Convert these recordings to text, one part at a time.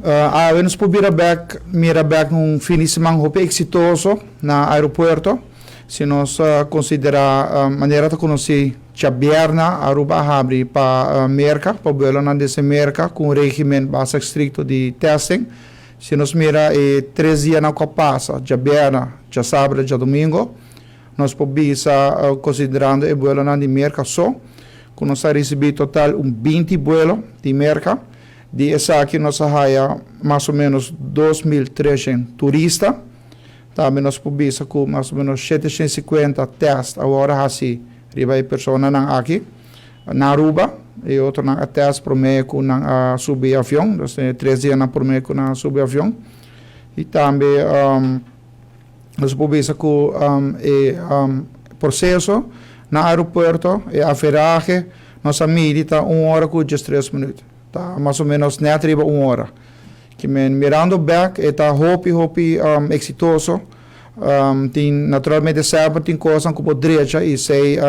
Awe nos por bira bek, mira bek un fin di siman hopi eksitoso na aeropuerto. Si nos konsiderá manera ta konosí, djabièrnè Aruba a habri pa Merka, pa buelonan desde Merka ku un régimen basta estrikto di testing. Si nos mira e 3 dianan ku a pasa, djabièrnè, djasabra, djadumingu, nos por bisa, konsiderando e buelonan di Merka so, ku nos a risibí total un 20 buelo di Merka. Di esaki nos a haya mas o ménos 2300 turista. Tambe nos por bisa ku mas o ménos 750 tèst a wòrdu hasi riba e personanan aki na Aruba. E otronan a tèst promé ku nan a subi avion, dus 3 dianan promé ku nan a subi avion. I tambe nos por bisa ku e proseso na aeropuerto, e averahe, nos a midi ta 1 ora ku 13 minüt. Ta mas o ménos nèt riba un ora. Ke men, mirando bèk, e ta hopi, hopi eksitoso. Tin naturalmente semper tin kos ku por drecha i say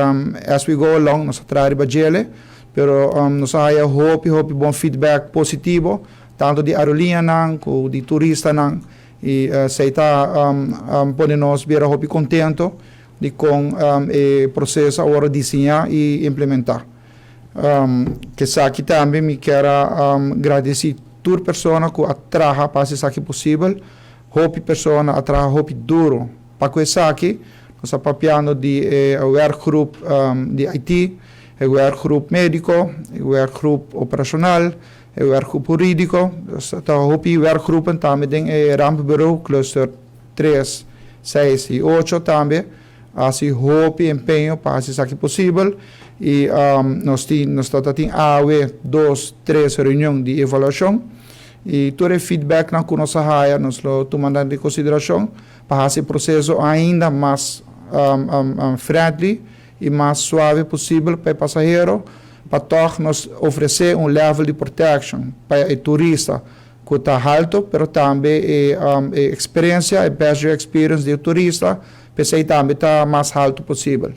as we go along nos a traha riba djele, pero nos a haya hopi, hopi bon feedback positivo, tantu di aerolíneanan ku di turistanan, i esei ta pone nos bira hopi kontentu di kon e proseso a wòrdu diseñá i implementá. Ku esaki tambe mi ke gradisí tur persona ku a traha pa esaki posibel. Hopi persona a traha hopi duru pa ku esaki. Nos ta papiando di werkgroep di IT, e werkgroep médiko, e werkgroep operashonal, e werkgroep hurídiko. Ta hopi werkgroepen tambe den e rampbureau, cluster 3, 6 i 8 tambe. Hasi hopi empeño pa esaki posibel i nos tin awe dos, tres reunion di evaluashon i tur e feedback nan ku nos a haya nos lo tuma den konsiderashon pa hasi e proseso ainda mas friendly i mas suave posibel pa e pasahero, pa toch nos ofresé un level di protection pa e turista ku ta altu, pero tambe e eksperensia, e passenger experience di turista, p'esei tambe ta mas altu posibel.